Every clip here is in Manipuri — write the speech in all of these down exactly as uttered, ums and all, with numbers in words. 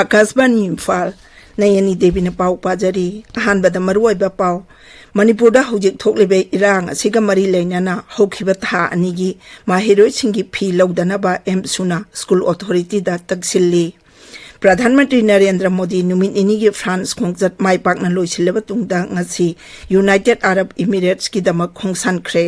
ꯑꯀꯥꯁꯕꯥꯅꯤ ꯏꯝꯐꯥꯜ, ꯅꯌꯅꯤ ꯗꯦꯕꯤꯅ ꯄꯥꯎ ꯄꯥꯖꯔꯤ꯫ ꯑꯍꯥꯟꯕꯗ ꯃꯔꯨꯑꯣꯏꯕ ꯄꯥꯎ꯫ ꯃꯅꯤꯄꯨꯔꯗ ꯍꯧꯖꯤꯛ ꯊꯣꯛꯂꯤꯕ ꯏꯔꯥꯡ ꯑꯁꯤꯒ ꯃꯔꯤ ꯂꯩꯅꯅ ꯍꯧꯈꯤꯕ ꯊꯥ ꯑꯅꯤꯒꯤ ꯃꯍꯩꯔꯣꯏꯁꯤꯡꯒꯤ ꯐꯤ ꯂꯧꯗꯅꯕ ꯑꯦꯝꯁꯨꯅ ꯁ꯭ꯀꯨꯜ ꯑꯣꯊꯣꯔꯤꯇꯤꯗ ꯇꯛꯁꯤꯜꯂꯤ꯫ ꯄ꯭ꯔꯙꯥꯟ ꯃꯟꯇ꯭ꯔꯤ ꯅꯔꯦꯟꯗ꯭ꯔ ꯃꯣꯗꯤ ꯅꯨꯃꯤꯠ ꯅꯤꯅꯤꯒꯤ ꯐ꯭ꯔꯥꯟꯁ ꯈꯣꯡꯆꯠ ꯃꯥꯏ ꯄꯥꯛꯅ ꯂꯣꯏꯁꯤꯜꯂꯕ ꯇꯨꯡꯗ ꯉꯁꯤ ꯌꯨꯅꯥꯏꯇꯦꯗ ꯑꯔꯕ ꯏꯃꯤꯔꯦꯠꯁꯀꯤꯗꯃꯛ ꯈꯣꯡꯁꯥꯟꯈ꯭ꯔꯦ꯫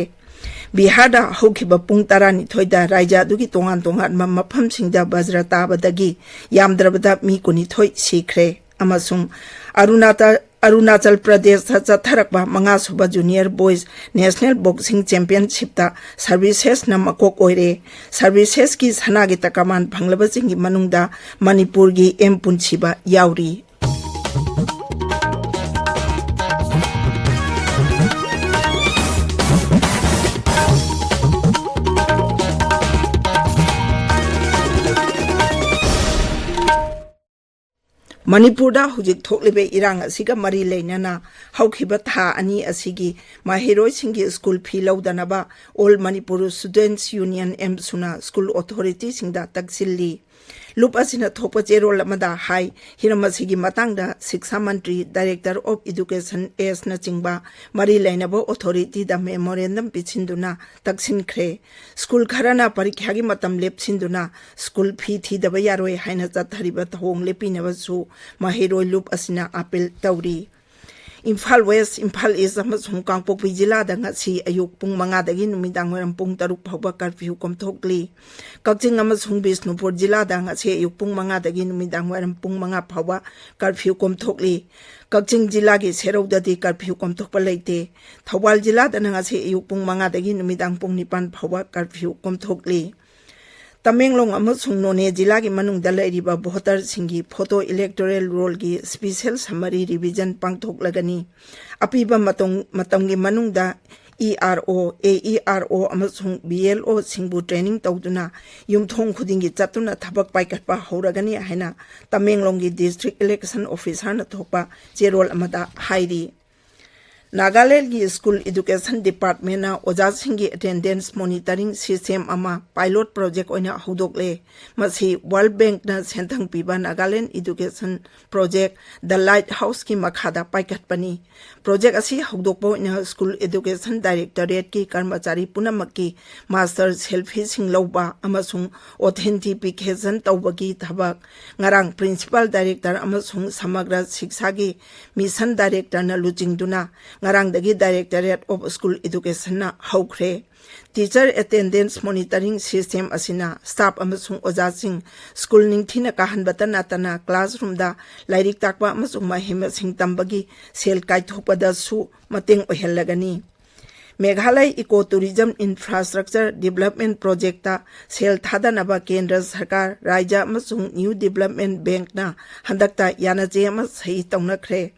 ꯕꯤꯍꯥꯔꯗ ꯍꯧꯈꯤꯕ ꯄꯨꯡ ꯇꯔꯥꯅꯤꯊꯣꯏꯗ ꯔꯥꯏꯖ꯭ꯌ ꯑꯗꯨꯒꯤ ꯇꯣꯉꯥꯟ ꯇꯣꯉꯥꯟꯕ ꯃꯐꯝꯁꯤꯡꯗ ꯕꯖ꯭ꯔ ꯇꯥꯕꯗꯒꯤ ꯌꯥꯝꯗ꯭ꯔꯕꯗ ꯃꯤ ꯀꯨꯟꯅꯤꯊꯣꯏ ꯁꯤꯈ꯭ꯔꯦ꯫ ꯑꯃꯁꯨꯡ ꯑꯔꯨꯅꯥꯇ-, ꯑꯔꯨꯅꯥꯆꯜ ꯄ꯭ꯔꯗꯦꯁꯇ ꯆꯠꯊꯔꯛꯄ ꯃꯉꯥꯁꯨꯕ ꯖꯨꯅꯤꯌꯔ ꯕꯣꯏꯁ ꯅꯦꯁꯅꯦꯜ ꯕꯣꯛꯁꯤꯡ ꯆꯦꯝꯄꯤꯌꯟꯁꯤꯞꯇ ꯁꯔꯚꯤꯁꯦꯁꯅ ꯃꯀꯣꯛ ꯑꯣꯏꯔꯦ꯫ ꯁꯔꯚꯤꯁꯦꯁꯀꯤ ꯁꯅꯥꯒꯤ ꯇꯀꯃꯥꯟ ꯐꯪꯂꯕꯁꯤꯡꯒꯤ ꯃꯅꯨꯡꯗ ꯃꯅꯤꯄꯨꯔꯒꯤ ꯑꯦꯝ ꯄꯨꯟꯁꯤꯕ ꯌꯥꯎꯔꯤ꯫ ꯃꯅꯤꯄꯨꯔꯗ ꯍꯧꯖꯤꯛ ꯊꯣꯛꯂꯤꯕ ꯏꯔꯥꯡ ꯑꯁꯤꯒ ꯃꯔꯤ ꯂꯩꯅꯅ ꯍꯧꯈꯤꯕ ꯊꯥ ꯑꯅꯤ ꯑꯁꯤꯒꯤ ꯃꯍꯩꯔꯣꯏꯁꯤꯡꯒꯤ ꯁ꯭ꯀꯨꯜ ꯐꯤ ꯂꯧꯗꯅꯕ All Manipur Students Union, ꯑꯦꯝꯁꯨꯅ ꯁ꯭ꯀꯨꯜ ꯑꯣꯊꯣꯔꯤꯇꯤꯁꯤꯡꯗ ꯇꯛꯁꯤꯜꯂꯤ꯫ ꯂꯨꯞ ꯑꯁꯤꯅ ꯊꯣꯛꯄ ꯆꯦꯔꯣꯜ ꯑꯃꯗ ꯍꯥꯏ, ꯍꯤꯔꯝ ꯑꯁꯤꯒꯤ ꯃꯇꯥꯡꯗ ꯁꯤꯛꯁꯥ ꯃꯟꯇ꯭ꯔꯤ, Director of Education, ꯑꯦꯁꯅꯆꯤꯡꯕ ꯃꯔꯤ ꯂꯩꯅꯕ ꯑꯣꯊꯣꯔꯤꯇꯤꯗ ꯃꯦꯃꯣꯔꯦꯟꯗꯝ ꯄꯤꯁꯤꯟꯗꯨꯅ ꯇꯛꯁꯤꯟꯈ꯭ꯔꯦ꯫ ꯁ꯭ꯀꯨꯜ ꯈꯔꯅ ꯄꯔꯤꯈ꯭ꯌꯥꯒꯤ ꯃꯇꯝ ꯂꯦꯞꯁꯤꯟꯗꯨꯅ ꯁ꯭ꯀꯨꯜ ꯐꯤ ꯊꯤꯗꯕ ꯌꯥꯔꯣꯏ ꯍꯥꯏꯅ ꯆꯠꯊꯔꯤꯕ ꯊꯧꯑꯣꯡ ꯂꯦꯞꯄꯤꯅꯕꯁꯨ ꯃꯍꯩꯔꯣꯏ ꯂꯨꯞ ꯑꯁꯤꯅ ꯑꯥꯄꯤꯜ ꯇꯧꯔꯤ꯫ ꯏꯝꯐꯥꯜ ꯋꯦꯁ, ꯏꯝꯐꯥꯜ ꯏꯁ ꯑꯃꯁꯨꯡ ꯀꯥꯡꯄꯣꯛꯄꯤ ꯖꯤꯂꯥꯗ ꯉꯁꯤ ꯑꯌꯨꯛ ꯄꯨꯡ ꯃꯉꯥꯗꯒꯤ ꯅꯨꯃꯤꯗꯥꯡ ꯋꯥꯏꯔꯝ ꯄꯨꯡ ꯇꯔꯨꯛ ꯐꯥꯎꯕ ꯀꯔꯐ꯭ꯌꯨ ꯀꯣꯝꯊꯣꯛꯂꯤ꯫ ꯀꯛꯆꯤꯡ ꯑꯃꯁꯨꯡ ꯕꯤꯁꯅꯨꯄꯨꯔ ꯖꯤꯂꯥꯗ ꯉꯁꯤ ꯑꯌꯨꯛ ꯄꯨꯡ ꯃꯉꯥꯗꯒꯤ ꯅꯨꯃꯤꯗꯥꯡ ꯋꯥꯏꯔꯝ ꯄꯨꯡ ꯃꯉꯥ ꯐꯥꯎꯕ ꯀꯔꯐ꯭ꯌꯨ ꯀꯣꯝꯊꯣꯛꯂꯤ꯫ ꯀꯛꯆꯤꯡ ꯖꯤꯂꯥꯒꯤ ꯁꯦꯔꯧꯗꯗꯤ ꯀꯔꯐ꯭ꯌꯨ ꯀꯣꯝꯊꯣꯛꯄ ꯂꯩꯇꯦ꯫ ꯊꯧꯕꯥꯜ ꯖꯤꯂꯥꯗꯅ ꯉꯁꯤ ꯑꯌꯨꯛ ꯄꯨꯡ ꯃꯉꯥꯗꯒꯤ ꯅꯨꯃꯤꯗꯥꯡ ꯄꯨꯡ ꯅꯤꯄꯥꯟ ꯐꯥꯎꯕ ꯀꯔꯐ꯭ꯌꯨ ꯀꯣꯝꯊꯣꯛꯂꯤ꯫ ꯇꯃꯦꯡꯂꯣꯡ ꯑꯃꯁꯨꯡ ꯅꯣꯅꯦ ꯖꯤꯂꯥꯒꯤ ꯃꯅꯨꯡꯗ ꯂꯩꯔꯤꯕ ꯚꯣꯇꯔꯁꯤꯡꯒꯤ ꯐꯣꯇꯣ ꯏꯂꯦꯛꯇꯣꯔꯦꯜ ꯔꯣꯜꯒꯤ ꯁ꯭ꯄꯤꯁꯦꯜ ꯁꯝꯃꯔꯤ ꯔꯤꯚꯤꯖꯟ ꯄꯥꯡꯊꯣꯛꯂꯒꯅꯤ꯫ ꯑꯄꯤꯕ ꯃꯇꯝ, ꯃꯇꯝꯒꯤ ꯃꯅꯨꯡꯗ ꯏ ꯑꯥꯔ ꯑꯣ, ꯑꯦ ꯏ ꯑꯥꯔ ꯑꯣ ꯑꯃꯁꯨꯡ ꯕꯤ ꯑꯦꯜ ꯑꯣꯁꯤꯡꯕꯨ ꯇ꯭ꯔꯦꯅꯤꯡ ꯇꯧꯗꯨꯅ ꯌꯨꯝꯊꯣꯡ ꯈꯨꯗꯤꯡꯒꯤ ꯆꯠꯇꯨꯅ ꯊꯕꯛ ꯄꯥꯏꯈꯠꯄ ꯍꯧꯔꯒꯅꯤ ꯍꯥꯏꯅ ꯇꯃꯦꯡꯂꯣꯡꯒꯤ ꯗꯤꯁꯇ꯭ꯔꯤꯛ ꯏꯂꯦꯛꯁꯟ ꯑꯣꯐꯤꯁꯥꯔꯅ ꯊꯣꯛꯄ ꯆꯦꯔꯣꯜ ꯑꯃꯗ ꯍꯥꯏꯔꯤ꯫ ꯅꯥꯒꯥꯂꯦꯟꯒꯤ ꯁ꯭ꯀꯨꯜ ꯑꯦꯗꯨꯀꯦꯁꯟ ꯗꯤꯄꯥꯔꯠꯃꯦꯟꯅ ꯑꯣꯖꯥꯁꯤꯡꯒꯤ ꯑꯦꯇꯦꯟꯗꯦꯟꯁ ꯃꯣꯅꯤꯇꯔꯤꯡ ꯁꯤꯁꯇꯦꯝ ꯑꯃ ꯄꯥꯏꯂꯣꯠ ꯄ꯭ꯔꯣꯖꯦꯛ ꯑꯣꯏꯅ ꯍꯧꯗꯣꯛꯂꯦ꯫ ꯃꯁꯤ ꯋꯥꯔꯜꯗ ꯕꯦꯡꯛꯅ ꯁꯦꯟꯊꯪ ꯄꯤꯕ ꯅꯥꯒꯥꯂꯦꯟ ꯑꯦꯗꯨꯀꯦꯁꯟ ꯄ꯭ꯔꯣꯖꯦꯛ ꯗ ꯂꯥꯏꯠ ꯍꯥꯎꯁꯀꯤ ꯃꯈꯥꯗ ꯄꯥꯏꯈꯠꯄꯅꯤ꯫ ꯄ꯭ꯔꯣꯖꯦꯛ ꯑꯁꯤ ꯍꯧꯗꯣꯛꯄ ꯑꯣꯏꯅ ꯁ꯭ꯀꯨꯜ ꯑꯦꯗꯨꯀꯦꯁꯟ ꯗꯥꯏꯔꯦꯛꯇꯣꯔꯦꯠꯀꯤ ꯀꯔꯃꯆꯥꯔꯤ ꯄꯨꯝꯅꯃꯛꯀꯤ ꯃꯥꯁꯇꯔ ꯁꯦꯜꯐꯤꯁꯤꯡ ꯂꯧꯕ ꯑꯃꯁꯨꯡ ꯑꯣꯊꯦꯟꯇꯤꯐꯤꯀꯦꯁꯟ ꯇꯧꯕꯒꯤ ꯊꯕꯛ ꯉꯔꯥꯡ ꯄ꯭ꯔꯤꯟꯁꯤꯄꯥꯜ ꯗꯥꯏꯔꯦꯛꯇꯔ ꯑꯃꯁꯨꯡ ꯁꯃꯒ꯭ꯔ ꯁꯤꯛꯁꯥꯒꯤ ꯃꯤꯁꯟ ꯗꯥꯏꯔꯦꯛꯇꯔꯅ ꯂꯨꯆꯤꯡꯗꯨꯅ ꯉꯔꯥꯡꯗꯒꯤ ꯗꯥꯏꯔꯦꯛꯇꯣꯔꯦꯠ ꯑꯣꯐ ꯁ꯭ꯀꯨꯜ ꯑꯦꯗꯨꯀꯦꯁꯟꯅ ꯍꯧꯈ꯭ꯔꯦ꯫ ꯇꯤꯆꯔ ꯑꯦꯇꯦꯟꯗꯦꯟꯁ ꯃꯣꯅꯤꯇꯔꯤꯡ ꯁꯤꯁꯇꯦꯝ ꯑꯁꯤꯅ ꯁ꯭ꯇꯥꯐ ꯑꯃꯁꯨꯡ ꯑꯣꯖꯥꯁꯤꯡ ꯁ꯭ꯀꯨꯜ ꯅꯤꯡꯊꯤꯅ ꯀꯥꯍꯟꯕꯇ ꯅꯠꯇꯅ ꯀ꯭ꯂꯥꯁꯔꯨꯝꯗ ꯂꯥꯏꯔꯤꯛ ꯇꯥꯛꯄ ꯑꯃꯁꯨꯡ ꯃꯍꯩ ꯃꯁꯤꯡ ꯇꯝꯕꯒꯤ ꯁꯦꯜ ꯀꯥꯏꯊꯣꯛꯄꯗꯁꯨ ꯃꯇꯦꯡ ꯑꯣꯏꯍꯜꯂꯒꯅꯤ꯫ Meghalaya eco tourism infrastructure development project ꯁꯦꯜ ꯊꯥꯗꯅꯕ ꯀꯦꯟꯗ꯭ꯔ ꯁꯔꯀꯥꯔ, ꯔꯥꯏꯖ꯭ꯌ ꯑꯃꯁꯨꯡ ꯅ꯭ꯌꯨ ꯗꯤꯕꯦꯂꯞꯃꯦꯟ ꯕꯦꯡꯛꯅ ꯍꯟꯗꯛꯇ ꯌꯥꯅꯆꯦ ꯑꯃ ꯁꯍꯤ ꯇꯧꯅꯈ꯭ꯔꯦ꯫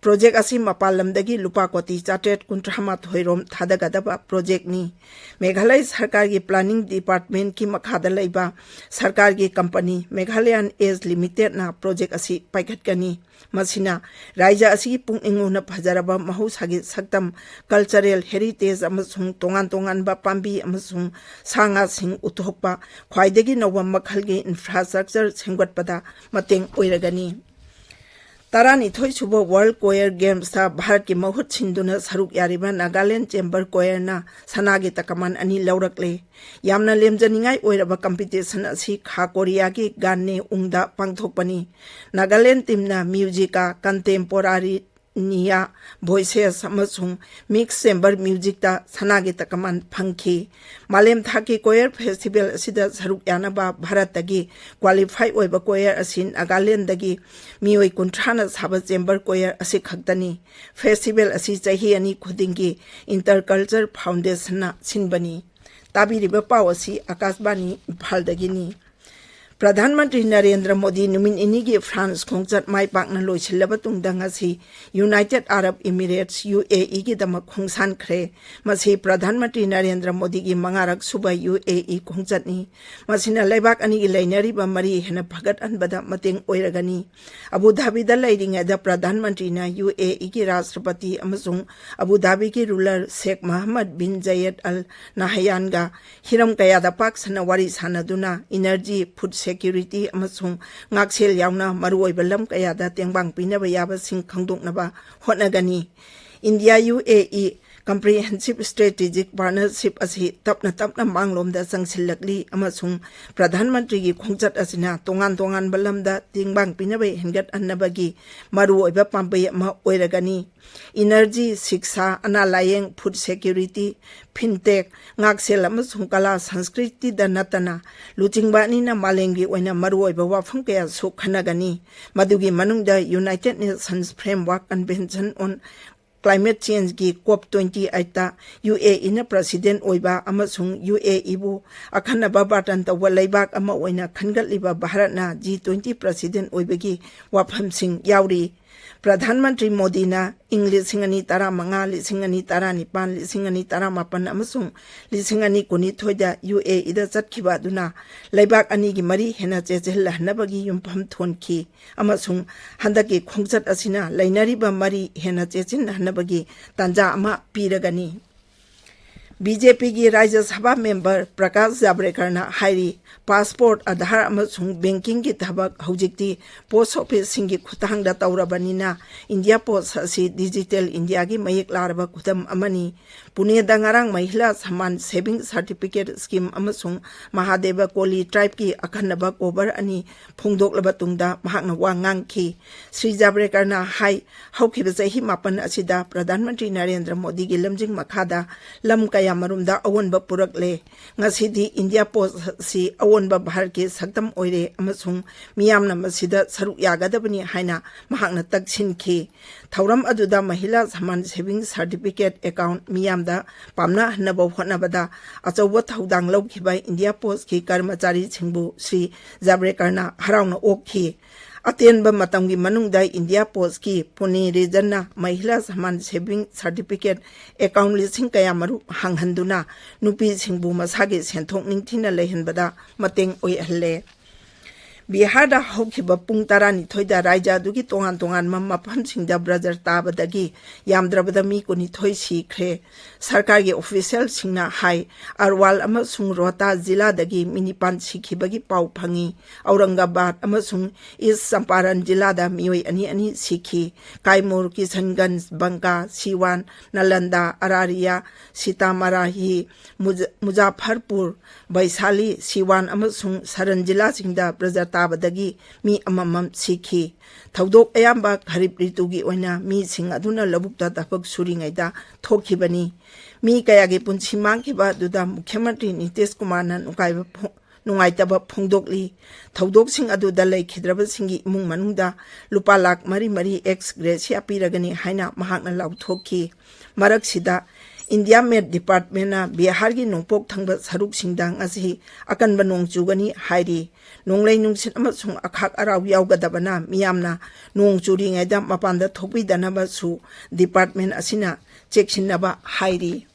ꯄ꯭ꯔꯣꯖꯦꯛ ꯑꯁꯤ ꯃꯄꯥꯟ ꯂꯝꯗꯒꯤ ꯂꯨꯄꯥ ꯀꯣꯇꯤ ꯆꯥꯇ꯭ꯔꯦꯠ ꯀꯨꯟꯊ꯭ꯔꯥ ꯃꯥꯊꯣꯏ ꯔꯣꯝ ꯊꯥꯗꯒꯗꯕ ꯄ꯭ꯔꯣꯖꯦꯛꯅꯤ꯫ ꯃꯦꯘꯥꯂꯌ ꯁꯔꯀꯥꯔꯒꯤ ꯄ꯭ꯂꯥꯅꯤꯡ ꯗꯤꯄꯥꯔꯠꯃꯦꯟꯠꯀꯤ ꯃꯈꯥꯗ ꯂꯩꯕ ꯁꯔꯀꯥꯔꯒꯤ ꯀꯝꯄꯅꯤ ꯃꯦꯘꯥꯂꯌꯥꯟ ꯑꯦꯖ ꯂꯤꯃꯤꯇꯦꯗꯅ ꯄ꯭ꯔꯣꯖꯦꯛ ꯑꯁꯤ ꯄꯥꯏꯈꯠꯀꯅꯤ꯫ ꯃꯁꯤꯅ ꯔꯥꯏꯖ꯭ꯌ ꯑꯁꯤꯒꯤ ꯄꯨꯛꯅꯤꯡ ꯍꯨꯅ ꯐꯖꯔꯕ ꯃꯍꯧꯁꯥꯒꯤ ꯁꯛꯇꯝ, ꯀꯜꯆꯔꯦꯜ ꯍꯦꯔꯤꯇꯦꯖ ꯑꯃꯁꯨꯡ ꯇꯣꯉꯥꯟ ꯇꯣꯉꯥꯟꯕ ꯄꯥꯝꯕꯤ ꯑꯃꯁꯨꯡ ꯁꯥ ꯉꯥꯁꯤꯡ ꯎꯠꯊꯣꯛꯄ ꯈ꯭ꯋꯥꯏꯗꯒꯤ ꯅꯧꯕ ꯃꯈꯜꯒꯤ ꯏꯟꯐ꯭ꯔꯥꯁ꯭ꯇ꯭ꯔꯛꯆꯔ ꯁꯦꯝꯒꯠꯄꯗ ꯃꯇꯦꯡ ꯑꯣꯏꯔꯒꯅꯤ꯫ ꯇꯔꯥꯅꯤꯊꯣꯏ ꯁꯨꯕ ꯋꯥꯔꯜꯗ ꯀꯣꯌꯔ ꯒꯦꯝꯁꯇ ꯚꯥꯔꯠꯀꯤ ꯃꯍꯨꯠ ꯁꯤꯟꯗꯨꯅ ꯁꯔꯨꯛ ꯌꯥꯔꯤꯕ ꯅꯥꯒꯥꯂꯦꯟ ꯆꯦꯝꯕꯔ ꯀꯣꯌꯔꯅ ꯁꯅꯥꯒꯤ ꯇꯀꯃꯥꯟ ꯑꯅꯤ ꯂꯧꯔꯛꯂꯦ꯫ ꯌꯥꯝꯅ ꯂꯦꯝꯖꯅꯤꯡꯉꯥꯏ ꯑꯣꯏꯔꯕ ꯀꯝꯄꯤꯇꯤꯁꯟ ꯑꯁꯤ ꯈꯥ ꯀꯣꯔꯤꯌꯥꯒꯤ ꯒꯥꯟꯅꯦ ꯎꯡꯗ ꯄꯥꯡꯊꯣꯛꯄꯅꯤ꯫ ꯅꯥꯒꯥꯂꯦꯟ ꯇꯤꯝꯅ ꯃ꯭ꯌꯨꯖꯤꯀꯥ, ꯀꯟꯇꯦꯝꯄꯣꯔꯥꯔꯤ ꯅꯤꯌꯥ, ꯚꯣꯏꯁꯦꯁ ꯑꯃꯁꯨꯡ ꯃꯤꯛꯁ ꯆꯦꯝꯕꯔ ꯃ꯭ꯌꯨꯖꯤꯛꯇ ꯁꯅꯥꯒꯤ ꯇꯀꯃꯥꯟ ꯐꯪꯈꯤ꯫ ꯃꯥꯂꯦꯝ ꯊꯥꯛꯀꯤ ꯀꯣꯌꯔ ꯐꯦꯁꯇꯤꯚꯦꯜ ꯑꯁꯤꯗ ꯁꯔꯨꯛ ꯌꯥꯅꯕ ꯚꯥꯔꯠꯇꯒꯤ ꯀ꯭ꯋꯥꯂꯤꯐꯥꯏ ꯑꯣꯏꯕ ꯀꯣꯌꯔ ꯑꯁꯤ ꯅꯥꯒꯥꯂꯦꯟꯗꯒꯤ ꯃꯤꯑꯣꯏ ꯀꯨꯟꯊ꯭ꯔꯥꯅ ꯁꯥꯕ ꯆꯦꯝꯕꯔ ꯀꯣꯌꯔ ꯑꯁꯤ ꯈꯛꯇꯅꯤ꯫ ꯐꯦꯁꯇꯤꯚꯦꯜ ꯑꯁꯤ ꯆꯍꯤ ꯑꯅꯤ ꯈꯨꯗꯤꯡꯒꯤ ꯏꯟꯇꯔ ꯀꯜꯆꯔ ꯐꯥꯎꯟꯗꯦꯁꯟꯅ ꯁꯤꯟꯕꯅꯤ꯫ ꯇꯥꯕꯤꯔꯤꯕ ꯄꯥꯎ ꯑꯁꯤ ꯑꯀꯥꯁꯕꯥꯅꯤ ꯏꯝꯐꯥꯜꯗꯒꯤꯅꯤ꯫ ꯄ꯭ꯔꯙꯥꯟ ꯃꯟꯇ꯭ꯔꯤ ꯅꯔꯦꯟꯗ꯭ꯔ ꯃꯣꯗꯤ ꯅꯨꯃꯤꯠ ꯅꯤꯅꯤꯒꯤ ꯐ꯭ꯔꯥꯟꯁ ꯈꯣꯡꯆꯠ ꯃꯥꯏ ꯄꯥꯛꯅ ꯂꯣꯏꯁꯤꯜꯂꯕ ꯇꯨꯡꯗ ꯉꯁꯤ ꯌꯨꯅꯥꯏꯇꯦꯗ ꯑꯥꯔꯕ ꯏꯃꯤꯔꯦꯠꯁ, ꯌꯨ ꯑꯦ ꯏꯒꯤꯗꯃꯛ ꯈꯣꯡꯁꯥꯟꯈ꯭ꯔꯦ꯫ ꯃꯁꯤ ꯄ꯭ꯔꯙꯥꯟ ꯃꯟꯇ꯭ꯔꯤ ꯅꯔꯦꯟꯗ꯭ꯔ ꯃꯣꯗꯤꯒꯤ ꯃꯉꯥꯔꯛ ꯁꯨꯕ ꯌꯨ ꯑꯦ ꯏ ꯈꯣꯡꯆꯠꯅꯤ꯫ ꯃꯁꯤꯅ ꯂꯩꯕꯥꯛ ꯑꯅꯤꯒꯤ ꯂꯩꯅꯔꯤꯕ ꯃꯔꯤ ꯍꯦꯟꯅ ꯐꯒꯠꯍꯟꯕꯗ ꯃꯇꯦꯡ ꯑꯣꯏꯔꯒꯅꯤ꯫ ꯑꯕꯨ ꯙꯥꯕꯤꯗ ꯂꯩꯔꯤꯉꯩꯗ ꯄ꯭ꯔꯙꯥꯟ ꯃꯟꯇ꯭ꯔꯤꯅ ꯌꯨ ꯑꯦ ꯏꯒꯤ ꯔꯥꯁꯇ꯭ꯔꯄꯇꯤ ꯑꯃꯁꯨꯡ ꯑꯕꯨ ꯙꯥꯕꯤꯒꯤ ꯔꯨꯂꯔ ꯁꯦꯈ ꯃꯍꯃꯗ ꯕꯤꯟ ꯖꯌꯦꯗ ꯑꯜ ꯅꯍꯌꯥꯟꯒ ꯍꯤꯔꯝ ꯀꯌꯥꯗ ꯄꯥꯛ ꯁꯟꯅ ꯋꯥꯔꯤ ꯁꯥꯟꯅꯗꯨꯅ ꯏꯅꯔꯖꯤ, ꯐꯨꯗ ꯁꯦꯀ꯭ꯌꯨꯔꯤꯇꯤ ꯑꯃꯁꯨꯡ ꯉꯥꯛꯁꯦꯜ ꯌꯥꯎꯅ ꯃꯔꯨꯑꯣꯏꯕ ꯂꯝ ꯀꯌꯥꯗ ꯇꯦꯡꯕꯥꯡ ꯄꯤꯅꯕ ꯌꯥꯕꯁꯤꯡ ꯈꯪꯗꯣꯛꯅꯕ ꯍꯣꯠꯅꯒꯅꯤ꯫ ꯏꯟꯗꯤꯌꯥ ꯌꯨ ꯑꯦ ꯏ ꯀꯝꯄ꯭ꯔꯤꯍꯦꯟꯁꯤꯚ ꯁ꯭ꯇ꯭ꯔꯦꯇꯦꯖꯤꯛ ꯄꯥꯔꯠꯅꯔꯁꯤꯞ ꯑꯁꯤ ꯇꯞꯅ ꯇꯞꯅ ꯃꯥꯡꯂꯣꯝꯗ ꯆꯪꯁꯤꯜꯂꯛꯂꯤ ꯑꯃꯁꯨꯡ ꯄ꯭ꯔꯙꯥꯟ ꯃꯟꯇ꯭ꯔꯤꯒꯤ ꯈꯣꯡꯆꯠ ꯑꯁꯤꯅ ꯇꯣꯉꯥꯟ ꯇꯣꯉꯥꯟꯕ ꯂꯝꯗ ꯇꯦꯡꯕꯥꯡ ꯄꯤꯅꯕ ꯍꯦꯟꯒꯠꯍꯟꯅꯕꯒꯤ ꯃꯔꯨꯑꯣꯏꯕ ꯄꯥꯝꯕꯩ ꯑꯃ ꯑꯣꯏꯔꯒꯅꯤ꯫ ꯏꯅꯔꯖꯤ, ꯁꯤꯛꯁꯥ, ꯑꯅꯥ ꯂꯥꯌꯦꯡ, ꯐꯨꯗ ꯁꯦꯀ꯭ꯌꯨꯔꯤꯇꯤ, ꯐꯤꯟꯇꯦꯛ, ꯉꯥꯛꯁꯦꯜ ꯑꯃꯁꯨꯡ ꯀꯂꯥ ꯁꯪꯁꯀ꯭ꯔꯤꯇꯤꯗ ꯅꯠꯇꯅ ꯂꯨꯆꯤꯡꯕ ꯑꯅꯤꯅ ꯃꯥꯂꯦꯝꯒꯤ ꯑꯣꯏꯅ ꯃꯔꯨꯑꯣꯏꯕ ꯋꯥꯐꯝ ꯀꯌꯥꯁꯨ ꯈꯟꯅꯒꯅꯤ꯫ ꯃꯗꯨꯒꯤ ꯃꯅꯨꯡꯗ United Nations Framework Convention on Climate Changeꯒꯤ COP twenty eight U A ꯏꯅ ꯄ꯭ꯔꯁꯤꯗꯦꯟ ꯑꯣꯏꯕ ꯑꯃꯁꯨꯡ ꯌꯨ ꯑꯦ ꯏꯕꯨ ꯑꯈꯟꯅꯕ ꯕꯥꯔꯇꯟ ꯇꯧꯕ ꯂꯩꯕꯥꯛ ꯑꯃ ꯑꯣꯏꯅ ꯈꯟꯒꯠꯂꯤꯕ ꯚꯥꯔꯠꯅ ꯖꯤ ꯇ꯭ꯋꯦꯟꯇꯤ ꯄ꯭ꯔꯁꯤꯗꯦꯟ ꯑꯣꯏꯕꯒꯤ ꯋꯥꯐꯝꯁꯤꯡ ꯌꯥꯎꯔꯤ꯫ ꯄ꯭ꯔꯙꯥꯟ ꯃꯟꯇ꯭ꯔꯤ ꯃꯣꯗꯤꯅ ꯏꯪ ꯂꯤꯁꯤꯡ ꯑꯅꯤ ꯇꯔꯥꯃꯉꯥ, ꯂꯤꯁꯤꯡ ꯑꯅꯤ ꯇꯔꯥꯅꯤꯄꯥꯟ, ꯂꯤꯁꯤꯡ ꯑꯅꯤ ꯇꯔꯥꯃꯥꯄꯟ ꯑꯃꯁꯨꯡ ꯂꯤꯁꯤꯡ ꯑꯅꯤ ꯀꯨꯟꯅꯤꯊꯣꯏꯗ ꯌꯨ ꯑꯦ ꯏꯗ ꯆꯠꯈꯤꯕ ꯑꯗꯨꯅ ꯂꯩꯕꯥꯛ ꯑꯅꯤꯒꯤ ꯃꯔꯤ ꯍꯦꯟꯅ ꯆꯦꯠꯁꯤꯜꯍꯟꯅꯕꯒꯤ ꯌꯨꯝꯐꯝ ꯊꯣꯟꯈꯤ ꯑꯃꯁꯨꯡ ꯍꯟꯗꯛꯀꯤ ꯈꯣꯡꯆꯠ ꯑꯁꯤꯅ ꯂꯩꯅꯔꯤꯕ ꯃꯔꯤ ꯍꯦꯟꯅ ꯆꯦꯠꯁꯤꯟꯍꯟꯅꯕꯒꯤ ꯇꯥꯟꯖꯥ ꯑꯃ ꯄꯤꯔꯒꯅꯤ꯫ ꯕꯤ ꯖꯦ ꯄꯤꯒꯤ ꯔꯥꯖ꯭ꯌ ꯁꯚꯥ ꯃꯦꯝꯕꯔ ꯄ꯭ꯔꯀꯥꯁ ꯖꯥꯕ꯭ꯔꯦꯀꯔꯅ ꯍꯥꯏꯔꯤ, ꯄꯥꯁꯄꯣꯔꯠ, ꯑꯙꯥꯔ ꯑꯃꯁꯨꯡ ꯕꯦꯡꯀꯤꯡꯒꯤ ꯊꯕꯛ ꯍꯧꯖꯤꯛꯇꯤ ꯄꯣꯁ ꯑꯣꯐꯤꯁꯁꯤꯡꯒꯤ ꯈꯨꯠꯊꯥꯡꯗ ꯇꯧꯔꯕꯅꯤꯅ ꯏꯟꯗꯤꯌꯥ ꯄꯣꯁ ꯑꯁꯤ ꯗꯤꯖꯤꯇꯦꯜ ꯏꯟꯗꯤꯌꯥꯒꯤ ꯃꯌꯦꯛ ꯂꯥꯔꯕ ꯈꯨꯗꯝ ꯑꯃꯅꯤ꯫ ꯄꯨꯅꯦꯗ ꯉꯔꯥꯡ ꯃꯍꯤꯂꯥ ꯁꯃꯥꯟ ꯁꯦꯚꯤꯡ ꯁꯥꯔꯇꯤꯐꯤꯀꯦꯠ ꯁ꯭ꯀꯤꯝ ꯑꯃꯁꯨꯡ ꯃꯍꯥꯗꯦꯕ ꯀꯣꯂꯤ ꯇ꯭ꯔꯥꯏꯕꯀꯤ ꯑꯈꯟꯅꯕ ꯀꯣꯚꯔ ꯑꯅꯤ ꯐꯣꯡꯗꯣꯛꯂꯕ ꯇꯨꯡꯗ ꯃꯍꯥꯛꯅ ꯋꯥ ꯉꯥꯡꯈꯤ꯫ ꯁ꯭ꯔꯤ ꯖꯥꯕ꯭ꯔꯦꯀꯔꯅ ꯍꯥꯏ, ꯍꯧꯈꯤꯕ ꯆꯍꯤ ꯃꯥꯄꯟ ꯑꯁꯤꯗ ꯄ꯭ꯔꯙꯥꯟ ꯃꯟꯇ꯭ꯔꯤ ꯅꯔꯦꯟꯗ꯭ꯔ ꯃꯣꯗꯤꯒꯤ ꯂꯝꯖꯤꯡ ꯃꯈꯥꯗ ꯂꯝ ꯀꯌꯥ ꯀꯌꯥꯃꯔꯨꯝꯗ ꯑꯑꯣꯟꯕ ꯄꯨꯔꯛꯂꯦ꯫ ꯉꯁꯤꯗꯤ ꯏꯟꯗꯤꯌꯥ ꯄꯣꯁ꯭ꯠ ꯑꯁꯤ ꯑꯑꯣꯟꯕ ꯚꯥꯔꯠꯀꯤ ꯁꯛꯇꯝ ꯑꯣꯏꯔꯦ ꯑꯃꯁꯨꯡ ꯃꯤꯌꯥꯝꯅ ꯃꯁꯤꯗ ꯁꯔꯨꯛ ꯌꯥꯒꯗꯕꯅꯤ ꯍꯥꯏꯅ ꯃꯍꯥꯛꯅ ꯇꯛꯁꯤꯟꯈꯤ꯫ ꯊꯧꯔꯝ ꯑꯗꯨꯗ ꯃꯍꯤꯂꯥ ꯁꯃꯥꯟ ꯁꯦꯚꯤꯡ ꯁꯔꯇꯤꯐꯤꯀꯦꯠ ꯑꯦꯀꯥꯎꯟꯠ ꯃꯤꯌꯥꯝꯗ ꯄꯥꯝꯅꯍꯟꯅꯕ ꯍꯣꯠꯅꯕꯗ ꯑꯆꯧꯕ ꯊꯧꯗꯥꯡ ꯂꯧꯈꯤꯕ ꯏꯟꯗꯤꯌꯥ ꯄꯣꯁ꯭ꯠꯀꯤ ꯀꯔꯃꯆꯥꯔꯤꯁꯤꯡꯕꯨ ꯁ꯭ꯔꯤ ꯖꯥꯕ꯭ꯔꯦꯀꯔꯅ ꯍꯔꯥꯎꯅ ꯑꯣꯛꯈꯤ꯫ ꯑꯇꯦꯟꯕ ꯃꯇꯝꯒꯤ ꯃꯅꯨꯡꯗ ꯏꯟꯗꯤꯌꯥ ꯄꯣꯁ꯭ꯠꯀꯤ ꯄꯨꯅꯦ ꯔꯤꯖꯟꯅ Mahila Samman saving certificate account ꯂꯤꯁꯤꯡ ꯀꯌꯥꯃꯔꯨꯝ ꯍꯥꯡꯍꯟꯗꯨꯅ ꯅꯨꯄꯤꯁꯤꯡꯕꯨ ꯃꯁꯥꯒꯤ ꯁꯦꯟꯊꯣꯛ ꯅꯤꯡꯊꯤꯅ ꯂꯩꯍꯟꯕꯗ ꯃꯇꯦꯡ ꯑꯣꯏꯍꯜꯂꯦ꯫ ꯕꯤꯍꯥꯔꯗ ꯍꯧꯈꯤꯕ ꯄꯨꯡ ꯇꯔꯥꯅꯤꯊꯣꯏꯗ ꯔꯥꯖ꯭ꯌ ꯑꯗꯨꯒꯤ ꯇꯣꯉꯥꯟ ꯇꯣꯉꯥꯟꯕ ꯃꯐꯝꯁꯤꯡꯗ ꯕ꯭ꯔꯖꯔ ꯇꯥꯕꯗꯒꯤ ꯌꯥꯝꯗ꯭ꯔꯕꯗ ꯃꯤ ꯀꯨꯟꯅꯤꯊꯣꯏ ꯁꯤꯈ꯭ꯔꯦ꯫ ꯁꯔꯀꯥꯔꯒꯤ ꯑꯣꯐꯤꯁꯤꯌꯦꯜꯁꯤꯡꯅ ꯍꯥꯏ, ꯑꯔꯋꯥꯜ ꯑꯃꯁꯨꯡ ꯔꯣꯍꯇꯥꯁ ꯖꯤꯂꯥꯗꯒꯤ ꯃꯤ ꯅꯤꯄꯥꯟ ꯁꯤꯈꯤꯕꯒꯤ ꯄꯥꯎ ꯐꯪꯉꯤ꯫ ꯑꯧꯔꯪꯒꯕꯥꯗ ꯑꯃꯁꯨꯡ ꯏꯁ꯭ꯠ ꯆꯝꯄꯥꯔꯟ ꯖꯤꯂꯥꯗ ꯃꯤꯑꯣꯏ ꯑꯅꯤ ꯑꯅꯤ ꯁꯤꯈꯤ꯫ ꯀꯥꯏꯃꯨꯔ, ꯀꯤꯁꯟꯒꯟꯖ, ꯕꯪꯀꯥ, ꯁꯤꯋꯥꯟ, ꯅꯂꯟꯗꯥ, ꯑꯔꯥꯔꯤꯌꯥ, ꯁꯤꯇꯥꯃꯔꯥꯍꯤ, ꯃꯨꯖ-, ꯃꯨꯖꯥꯐꯔꯄꯨꯔ, ꯕꯩꯁꯥꯂꯤ, ꯁꯤꯋꯥꯟ ꯑꯃꯁꯨꯡ ꯁꯔꯟ ꯖꯤꯂꯥꯁꯤꯡꯗ ꯕ꯭ꯔꯖꯔ ꯇꯥꯕꯗꯒꯤ ꯃꯤ ꯑꯃꯃꯝ ꯁꯤꯈꯤ꯫ ꯊꯧꯗꯣꯛ ꯑꯌꯥꯝꯕ ꯈꯔꯤꯞ ꯔꯤꯇꯨꯒꯤ ꯑꯣꯏꯅ ꯃꯤꯁꯤꯡ ꯑꯗꯨꯅ ꯂꯧꯕꯨꯛꯇ ꯊꯕꯛ ꯁꯨꯔꯤꯉꯩꯗ ꯊꯣꯛꯈꯤꯕꯅꯤ꯫ ꯃꯤ ꯀꯌꯥꯒꯤ ꯄꯨꯟꯁꯤ ꯃꯥꯡꯈꯤꯕ ꯑꯗꯨꯗ ꯃꯨꯈ꯭ꯌ ꯃꯟꯇ꯭ꯔꯤ ꯅꯤꯇꯤꯁ ꯀꯨꯃꯥꯔꯅ ꯅꯨꯡꯉꯥꯏꯕ ꯐꯣ-, ꯅꯨꯡꯉꯥꯏꯇꯕ ꯐꯣꯡꯗꯣꯛꯂꯤ꯫ ꯊꯧꯗꯣꯛꯁꯤꯡ ꯑꯗꯨꯗ ꯂꯩꯈꯤꯗ꯭ꯔꯕꯁꯤꯡꯒꯤ ꯏꯃꯨꯡ ꯃꯅꯨꯡꯗ ꯂꯨꯄꯥ ꯂꯥꯈ ꯃꯔꯤ ꯃꯔꯤ ꯑꯦꯛꯁ ꯒ꯭ꯔꯦꯁꯤꯌꯥ ꯄꯤꯔꯒꯅꯤ ꯍꯥꯏꯅ ꯃꯍꯥꯛꯅ ꯂꯥꯎꯊꯣꯛꯈꯤ꯫ ꯃꯔꯛꯁꯤꯗ, ꯏꯟꯗꯤꯌꯥ ꯃꯦꯠ ꯗꯤꯄꯥꯔꯠꯃꯦꯟꯅ ꯕꯤꯍꯥꯔꯒꯤ ꯅꯣꯡꯄꯣꯛ ꯊꯪꯕ ꯁꯔꯨꯛꯁꯤꯡꯗ ꯉꯁꯤ ꯑꯀꯟꯕ ꯅꯣꯡ ꯆꯨꯒꯅꯤ ꯍꯥꯏꯔꯤ꯫ ꯅꯣꯡꯂꯩ ꯅꯨꯡꯁꯤꯠ ꯑꯃꯁꯨꯡ ꯑꯈꯥꯛ ꯑꯔꯥꯎ ꯌꯥꯎꯒꯗꯕꯅ ꯃꯤꯌꯥꯝꯅ ꯅꯣꯡ ꯆꯨꯔꯤꯉꯩꯗ ꯃꯄꯥꯟꯗ ꯊꯣꯛꯄꯤꯗꯅꯕꯁꯨ ꯗꯤꯄꯥꯔꯠꯃꯦꯟ ꯑꯁꯤꯅ ꯆꯦꯛꯁꯤꯟꯅꯕ ꯍꯥꯏꯔꯤ꯫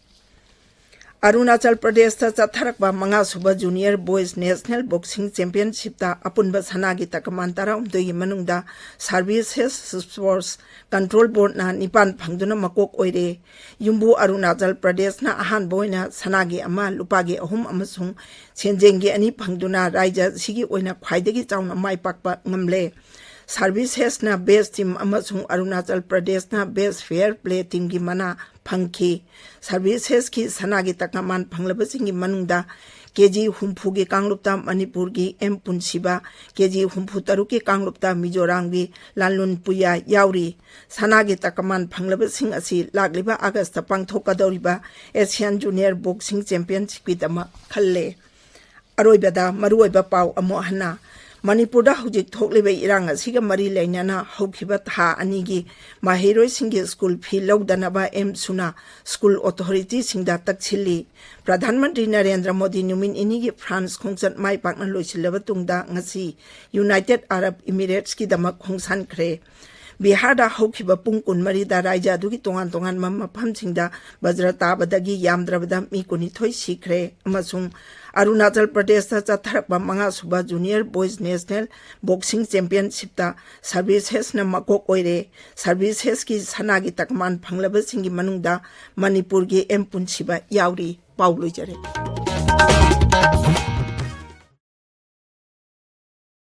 ꯑꯔꯨꯅꯥꯆꯜ ꯄ꯭ꯔꯗꯦꯁꯇ ꯆꯠꯊꯔꯛꯄ ꯃꯉꯥꯁꯨꯕ ꯖꯨꯅꯤꯌꯔ ꯕꯣꯏꯁ ꯅꯦꯁꯅꯦꯜ ꯕꯣꯛꯁꯤꯡ ꯆꯦꯝꯄꯤꯌꯟꯁꯤꯞꯇ ꯑꯄꯨꯟꯕ ꯁꯅꯥꯒꯤ ꯇꯀꯃꯥꯟ ꯇꯔꯥꯍꯨꯝꯗꯣꯏꯒꯤ ꯃꯅꯨꯡꯗ ꯁꯥꯔꯚꯤꯁꯦꯁ ꯁ꯭ꯄꯣꯔꯠꯁ ꯀꯟꯇ꯭ꯔꯣꯜ ꯕꯣꯔꯗꯅ ꯅꯤꯄꯥꯟ ꯐꯪꯗꯨꯅ ꯃꯀꯣꯛ ꯑꯣꯏꯔꯦ꯫ ꯌꯨꯝꯕꯨ ꯑꯔꯨꯅꯥꯆꯜ ꯄ꯭ꯔꯗꯦꯁꯅ ꯑꯍꯥꯟꯕ ꯑꯣꯏꯅ ꯁꯅꯥꯒꯤ ꯑꯃ, ꯂꯨꯄꯥꯒꯤ ꯑꯍꯨꯝ ꯑꯃꯁꯨꯡ ꯁꯦꯟꯖꯦꯡꯒꯤ ꯑꯅꯤ ꯐꯪꯗꯨꯅ ꯔꯥꯖ꯭ꯌ ꯑꯁꯤꯒꯤ ꯑꯣꯏꯅ ꯈ꯭ꯋꯥꯏꯗꯒꯤ ꯆꯥꯎꯅ ꯃꯥꯏ ꯄꯥꯛꯄ ꯉꯝꯂꯦ꯫ ꯁꯥꯔꯚꯤꯁꯦꯁꯅ ꯕꯦꯁ ꯇꯤꯝ ꯑꯃꯁꯨꯡ ꯑꯔꯨꯅꯥꯆꯜ ꯄ꯭ꯔꯗꯦꯁꯅ ꯕꯦꯁ ꯐꯦꯌꯔ ꯄ꯭ꯂꯦ ꯇꯤꯝꯒꯤ ꯃꯅꯥ ꯐꯪꯈꯤ꯫ ꯁꯥꯔꯚꯤꯁꯦꯁꯀꯤ ꯁꯅꯥꯒꯤ ꯇꯀꯃꯥꯟ ꯐꯪꯂꯕꯁꯤꯡꯒꯤ ꯃꯅꯨꯡꯗ ꯀꯦ ꯖꯤ ꯍꯨꯝꯐꯨꯒꯤ ꯀꯥꯡꯂꯨꯞꯇ ꯃꯅꯤꯄꯨꯔꯒꯤ ꯑꯦꯝ ꯄꯨꯟꯁꯤꯕ, ꯀꯦ ꯖꯤ ꯍꯨꯝꯐꯨ ꯇꯔꯨꯛꯀꯤ ꯀꯥꯡꯂꯨꯞꯇ ꯃꯤꯖꯣꯔꯥꯝꯒꯤ ꯂꯥꯟꯂꯨꯟ ꯄꯨꯌꯥ ꯌꯥꯎꯔꯤ꯫ ꯁꯅꯥꯒꯤ ꯇꯀꯃꯥꯟ ꯐꯪꯂꯕꯁꯤꯡ ꯑꯁꯤ ꯂꯥꯛꯂꯤꯕ ꯑꯥꯒꯁꯇ ꯄꯥꯡꯊꯣꯛꯀꯗꯧꯔꯤꯕ ꯑꯦꯁꯤꯌꯥꯟ ꯖꯨꯅꯤꯌꯔ ꯕꯣꯛꯁꯤꯡ ꯆꯦꯝꯄꯤꯌꯟꯁꯤꯞꯀꯤꯗꯃꯛ ꯈꯜꯂꯦ꯫ ꯑꯔꯣꯏꯕꯗ ꯃꯔꯨꯑꯣꯏꯕ ꯄꯥꯎ ꯑꯃꯨꯛ ꯍꯟꯅ꯫ ꯃꯅꯤꯄꯨꯔꯗ ꯍꯧꯖꯤꯛ ꯊꯣꯛꯂꯤꯕ ꯏꯔꯥꯡ ꯑꯁꯤꯒ ꯃꯔꯤ ꯂꯩꯅꯅ ꯍꯧꯈꯤꯕ ꯊꯥ ꯑꯅꯤꯒꯤ ꯃꯍꯩꯔꯣꯏꯁꯤꯡꯒꯤ ꯁ꯭ꯀꯨꯜ ꯐꯤ ꯂꯧꯗꯅꯕ ꯑꯦꯝꯁꯨꯅ ꯁ꯭ꯀꯨꯜ ꯑꯣꯊꯣꯔꯤꯇꯤꯁꯤꯡꯗ ꯇꯛꯁꯤꯜꯂꯤ꯫ ꯄ꯭ꯔꯙꯥꯟ ꯃꯟꯇ꯭ꯔꯤ ꯅꯔꯦꯟꯗ꯭ꯔ ꯃꯣꯗꯤ ꯅꯨꯃꯤꯠ ꯅꯤꯅꯤꯒꯤ ꯐ꯭ꯔꯥꯟꯁ ꯈꯣꯡꯆꯠ ꯃꯥꯏ ꯄꯥꯛꯅ ꯂꯣꯏꯁꯤꯜꯂꯕ ꯇꯨꯡꯗ ꯉꯁꯤ ꯌꯨꯅꯥꯏꯇꯦꯗ ꯑꯔꯕ ꯏꯃꯤꯔꯦꯠꯁꯀꯤꯗꯃꯛ ꯈꯣꯡꯁꯥꯟꯈ꯭ꯔꯦ꯫ ꯕꯤꯍꯥꯔꯗ ꯍꯧꯈꯤꯕ ꯄꯨꯡ ꯀꯨꯟꯃꯔꯤꯗ ꯔꯥꯖ꯭ꯌ ꯑꯗꯨꯒꯤ ꯇꯣꯉꯥꯟ ꯇꯣꯉꯥꯟꯕ ꯃꯐꯝꯁꯤꯡꯗ ꯕꯖ꯭ꯔ ꯇꯥꯕꯗꯒꯤ ꯌꯥꯝꯗ꯭ꯔꯕꯗ ꯃꯤ ꯀꯨꯟꯅꯤꯊꯣꯏ ꯁꯤꯈ꯭ꯔꯦ ꯑꯃꯁꯨꯡ ꯑꯔꯨꯅꯥꯆꯜ ꯄ꯭ꯔꯗꯦꯁꯇ ꯆꯠꯊꯔꯛꯄ ꯃꯉꯥꯁꯨꯕ ꯖꯨꯅꯤꯌꯔ ꯕꯣꯏꯁ ꯅꯦꯁꯅꯦꯜ ꯕꯣꯛꯁꯤꯡ ꯆꯦꯝꯄꯤꯌꯟꯁꯤꯞꯇ ꯁꯔꯚꯤꯁꯦꯁꯅ ꯃꯀꯣꯛ ꯑꯣꯏꯔꯦ꯫ ꯁꯔꯚꯤꯁꯦꯁꯀꯤ ꯁꯅꯥꯒꯤ ꯇꯀꯃꯥꯟ ꯐꯪꯂꯕꯁꯤꯡꯒꯤ ꯃꯅꯨꯡꯗ ꯃꯅꯤꯄꯨꯔꯒꯤ ꯑꯦꯝ ꯄꯨꯟꯁꯤꯕ ꯌꯥꯎꯔꯤ꯫ ꯄꯥꯎ ꯂꯣꯏꯖꯔꯦ꯫